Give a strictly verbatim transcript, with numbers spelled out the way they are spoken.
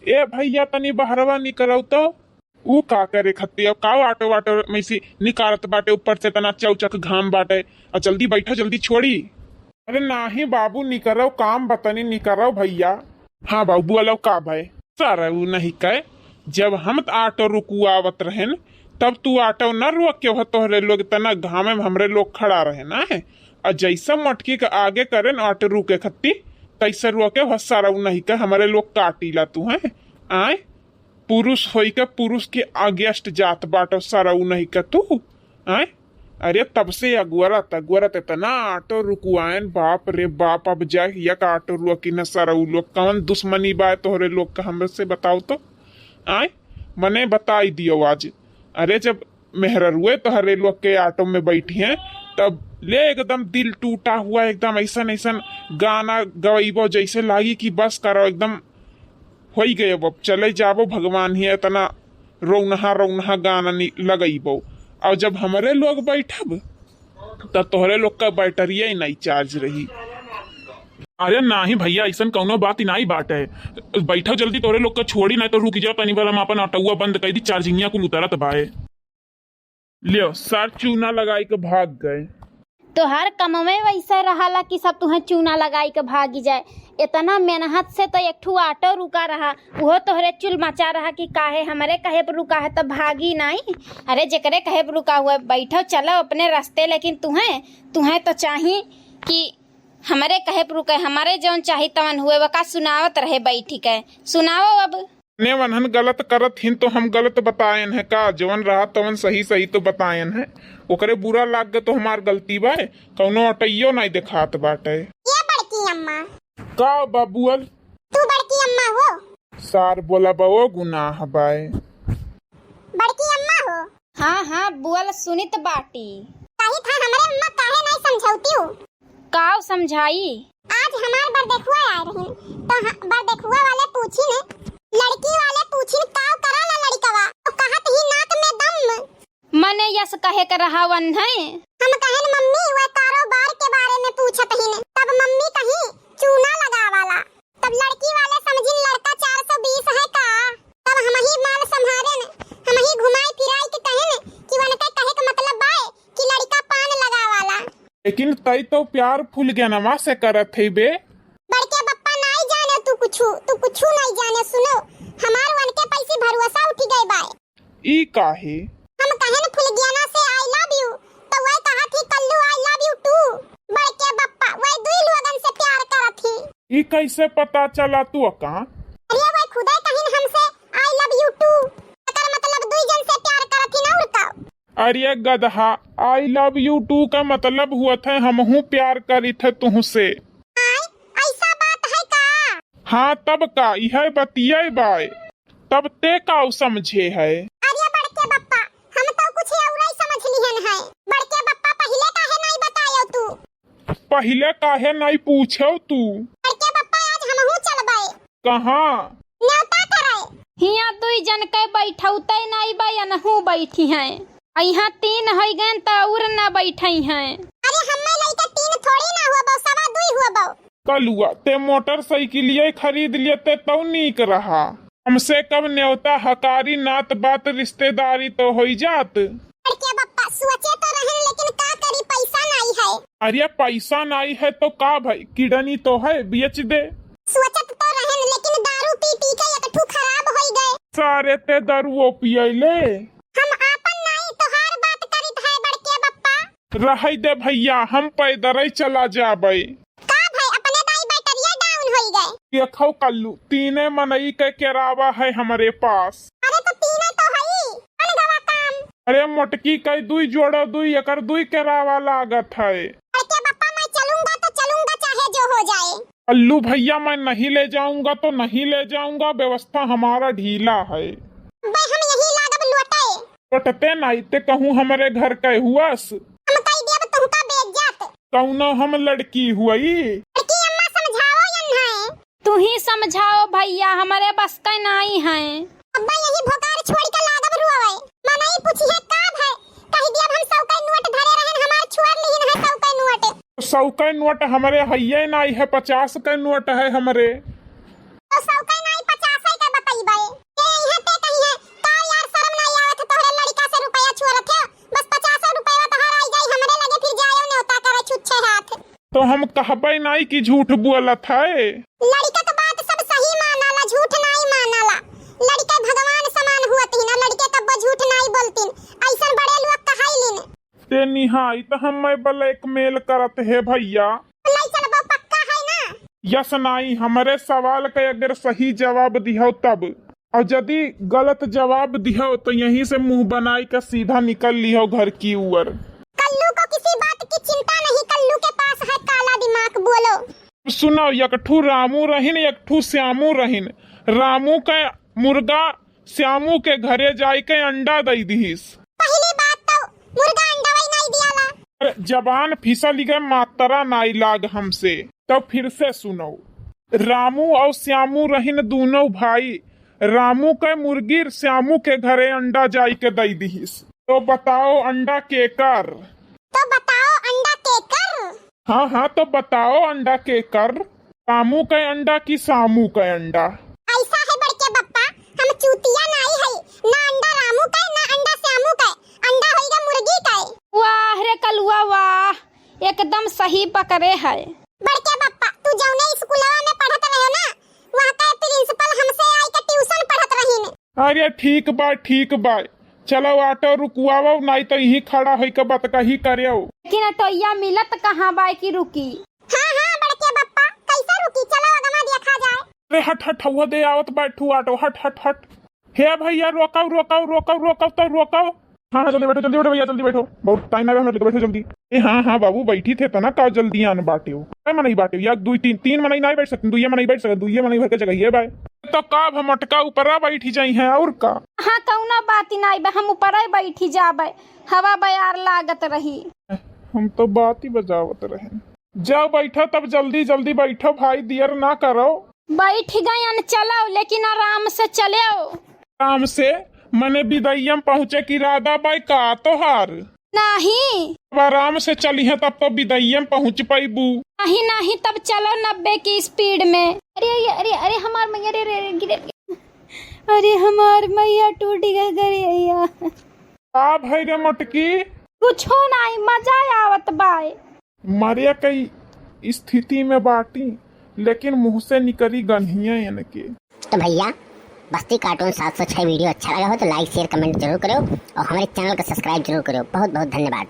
ए भइया, तनी बहरवा निकरौ तो। ऊ का करे खत्ती, अब का ऑटो वाटो में से निकारत बाटे, ऊपर से तना चौचक घाम बाटे। आ जल्दी बैठा, जल्दी छोड़ी। अरे नाही बाबू, निकरौ, काम बतनी, निकरौ भइया। हाँ बाबू, बोलौ का भाई? सर, ऊ नहीं कहे, जब हम त ऑटो रुकवावत रहेन, तब तू ऑटो न रोके हो, तोहरे लोग तना घामे में हमरे लोग खड़ा रहे ना है। आ जैसा मटकी के आगे करेन ऑटो रुके खत्ती, तैसे रोके हो सर, ऊ नहीं कहे, हमरे लोग काटीला तू है। आए, पुरुष होई के पुरुष के against जात बाटो सरऊ नहीं के तू, आय? अरे तब से अगुअरत अगुअरत इतना ऑटो रुकवाएन, बाप रे बाप। अब जाए एक ऑटो रुकी न सरऊ लोग, कौन दुश्मनी बाय तोहरे लोग का हमरे से बताओ तो, आय? मने बताई दियो आज। अरे जब मेहररुए तोहरे लोग के ऑटो में बैठी हैं, तब ले एकदम दिल टूटा हुआ, एकदम ऐसन ऐसन गाना गवैबो जैसे लागी कि बस करो, एकदम होई गए, अब चले जाबो भगवान ही, इतना रौनहा रौनहा गाना नि-, लगैबो। और जब हमरे लोग बैठब, तब तोहरे लोग का बैटरिया ही नहीं चार्ज रही। अरे नाही भइया, ऐसन कौनो बात ही नहीं बाटे। बैठो जल्दी, तोहरे लोग का छोड़ी, नहीं तो रुक जाओ तनी भर, हम अपन ऑटोवा बंद कर दी, चार्जिंगिया कुल उतरत बाए। लियो, सर चूना लगाई के भाग गए। तोहार कमवे वैसे रहला कि सब तुहें चूना लगाई के भागी जाए। इतना मेहनत से तो एक ठू ऑटो रुका रहा, उहो तोहरे चुल मचा रहा कि काहे हमरे कहे पर रुका है, तब भागी नाई। अरे, जेकरे कहे पर रुका हुआ, बैठो, चलो अपने रास्ते, लेकिन तुहें, तुहें तो चाही कि हमरे कहे पर रुके, हमरे जौन चाही तवन हुए, वका सुनावत रहे बैठी के। सुनाओ अब। ने वनहन गलत करत हिन तो हम गलत बताएन है का? जवन रहा तवन सही सही तो बताएन है, ओकरे बुरा लाग गए तो हमार गलती बा? कौनो अटैयो नहीं देखात बाटे। ये बड़की अम्मा। का बा बुअल? तू बड़की अम्मा हो? सार बोला बा, ओ गुनाह बाय। बड़की अम्मा हो? हाँ, हाँ, बुअल सुनित बाटी। कही था हमरे अम्मा काहे नहीं समझौती हूँ? काव समझाई? आज हमार बरदेखुआ आए रहिन, तो ह-, बरदेखुआ वाले पूछिन, लड़की वाले पूछिन, "काव कराला लड़िकवा?" तो कहत ही, "नाक में दम।" मने यस कहे के रहा वन्है। हम कहन, "मम्मी, वह कारोबार के बारे में पूछत हिन।" तब मम्मी कही, "चूना लगावाला।" तब लड़की वाले समझिन, लड़का चार सौ बीस है का? तब हमही माल संभारेन, हमही घुमाई फिराई के कहन कि वनके कहे के मतलब बाय कि लड़िका पान लगावाला। लेकिन तई तो प्यार फुलगेनवा से करत है बे। बड़के बप्पा, नाई जाने तू कुछु, तू कुछु नाई जाने। सुनो, हमार वनके पैसी भरोसा उठी गए बाय। ई काहे? हम कहेन फुलगेना से I love you, तो वह कहा थी कल्लू I love you too। बड़के बप्पा, वह दुई लोगन से प्यार करत ही। ई कैसे पता चला तू अका? अरे वह खुदे कहिन हमसे I love you too, एकर मतलब दुई जन से प्यार करत ही ना उड़का। अरे गदहा, I love you too का मतलब हुआ था हमहू प्यार करी थे तुहसे। आय, ऐसा बात है का? हाँ तब का, यह बतिये बाय। तब ते काव समझे है? अरे बड़के बप्पा, हम तो कुछ औरई समझ लिहन है। बड़के बप्पा, पहिले काहे नहीं बतायो तू? पहिले काहे नहीं पूछो तू? बड़के बप्पा, आज हमहू चलबे। कहाँ? न्योता करे। हियाँ दुई जन के बैठौते नहीं बा, एनहू बैठी हैं। आ यहाँ तीन होइ गए त और ना बैठई हैं। अरे हम्मे लइके तीन थोड़ी ना हुआ बा, सवा दुई हुआ बा। कलुआ, ते मोटरसाइकिलिये खरीद लेते तौ नीक रहा। कम से कम न्योता हकारी नात बात रिश्तेदारी तो होई जात। बड़के बप्पा, सोचे तो रहन, लेकिन का करी, पैसा नाई है। अरे पैसा नाई है तो का भाई, किडनी तो है, बेच दे। सोचत तो रहन, लेकिन दारू पी पी के एक ठू खराब होई गए। सारे ते दारुओ पियले। हम आपन नाई, तोहार बात करित है बड़के बप्पा। रहै दे भैया, हम पैदरै चला जाबै। का भाई, अपने दाई बैटरिया down होई गए? देखौ कल्लू, तीने मनई के केरावा है हमरे पास। अरे तो तीने तो हई, बन गवा काम। अरे मोटकी कई दुई जोड़ो दुई, एकर दुई केरावा लागत है। बड़के बप्पा, मैं चलूंगा तो चलूंगा, चाहे जो हो जाए। कल्लू भैया, मैं नहीं ले जाऊंगा तो नहीं ले जाऊंगा, व्यवस्था हमारा ढीला है। बे हम यही लागब लोटे। लोटते नाई ते कहूँ हमरे घर के हुअस। हम कई देब तुहका बेइज्जत। कौनो हम लड़की हुई? लड़की अम्मा समझाओ यन्है। तू ही समझाओ भैया, हमरे बस के नाई है। अब्बा यही भोकार छोड़ के लागब रुआवे। मनई पूछी है का भय? कही दियब हम सौ के नोट धरे रहन, हमार छोड़ लिहिन है सौ के नोट। सौ के नोट हमरे हइये नाई है, पचास के नोट है हमरे। तो सौ के नाई, पचास के बताई। तो हम कहबे नाई कि झूठ बोलत है। लड़िका के बात सब सही मानाला, झूठ नाई मानाला। लड़िका भगवान समान हुअत ही ना, लड़िका कब्बो झूठ नाई बोलतीन, ऐसन बड़े लोग कहाइलिन। ते निहाई तो हमें blackmail करत है भैया। नहीं चलबो, पक्का है ना? यस नाई, हमरे सवाल के अगर सही जवाब दिहो तब, और यदि गलत जवाब दिहो तो यहीं से मुंह बनाई के सीधा निकल लिहो घर की ओर। कल्लू को किसी बात की चिंता नहीं, कल्लू के पास है काला दिमाग। बोलो। सुनो, एक ठू रामू रहिन, एक ठू श्यामू रहिन। रामू के मुर्गा श्यामू के घरे जाई के अंडा दई दिहिस। पहली बात तो मुर्गा अंडा वही नहीं दियाला। अरे, जबान फिसल गए, मात्रा नाई लाग हमसे। तो फिर से सुनो, रामू और श्यामू रहिन दोनों भाई। रामू के मुर्गी श्यामू के घरे अंडा जाई के दई दिहिस। तो बताओ अंडा केकर? तो बताओ अंडा केकर? हाँ, हाँ, तो बताओ अंडा केकर? रामू के अंडा कि श्यामू के अंडा? ऐसा है बड़के बप्पा, हम चूतिया नाई है, ना अंडा रामू के, ना अंडा श्यामू के, अंडा होइगा मुर्गी के। वाह रे कलुआ वाह, एकदम सही पकड़े है। बड़के बप्पा, तू जौने स्कूलवा में पढ़त रहे ना, वहाँ के प्रिंसिपल हमसे आई के ट्यूशन पढ़त रहीन। अरे ठीक बा, ठीक बा, चलो ऑटो रुकवाओ, नाई तो यहीं खड़ा होई के बतकही करेओ। लेकिन ऑटोइया मिलत कहाँ बा कि रुकी? हाँ, हाँ, बड़के बप्पा, कैसे रुकी? चलो अगवा देखा जाए। अरे हट, हट, हवा दे आवत बा ठू ऑटो, हट, हट, हट। हे भैया, रोकव, रोकव, रोकव, रोकव, तो रोकव। हाँ, हाँ, जल्दी बैठो, जल्दी बैठो भैया, जल्दी बैठो, बहुत टाइम ना बा, हम लोग बैठो जल्दी। ए हाँ, हाँ बाबू, बैठी थे तो ना, का जल्दी आन बाटे हो? कै मनई बाटे हो? या दुई, तीन, तीन मनई नाई बैठ सकते, दुइये मनई बैठ सकते, दुइये मनई भर के जगह ये बा। तो का अब हम अटका ऊपरा बैठी जाई हैं और का? हाँ, कौनो बात ही नाई बा, हम ऊपरा ही बैठी जाबे, हवा बयार लागत रही। हम तो बात ही बजावत रहे। जाओ बैठो, तब जल्दी जल्दी बैठो भाई, दियर ना करो। बैठ गयन, चलो, लेकिन आराम से चलो। आराम से? मने बिदैया में पहुँचे के इरादा बाय का तोहार? नहीं। अब आराम से चलिहे, तब तो बिदैया में पहुँच पैबू। नहीं, नहीं, तब चलो नब्बे की स्पीड में। अरे, अरे, अरे, अरे, हमार मैया, रे, रे, रे, गिरे, गिरे। अरे, हमार मैया टूट गए, अरे, या। का भई रे मोटकी? कुछो नाई, मजा आवत बाय। मरे कई स्थिति में बाटी, लेकिन मुँह से निकली गन्हिया इनके। तो भैया, बस्ती कार्टून सात सौ छह वीडियो अच्छा लगा हो तो like, share, comment जरूर करो और हमारे चैनल को subscribe जरूर करो। बहुत बहुत धन्यवाद।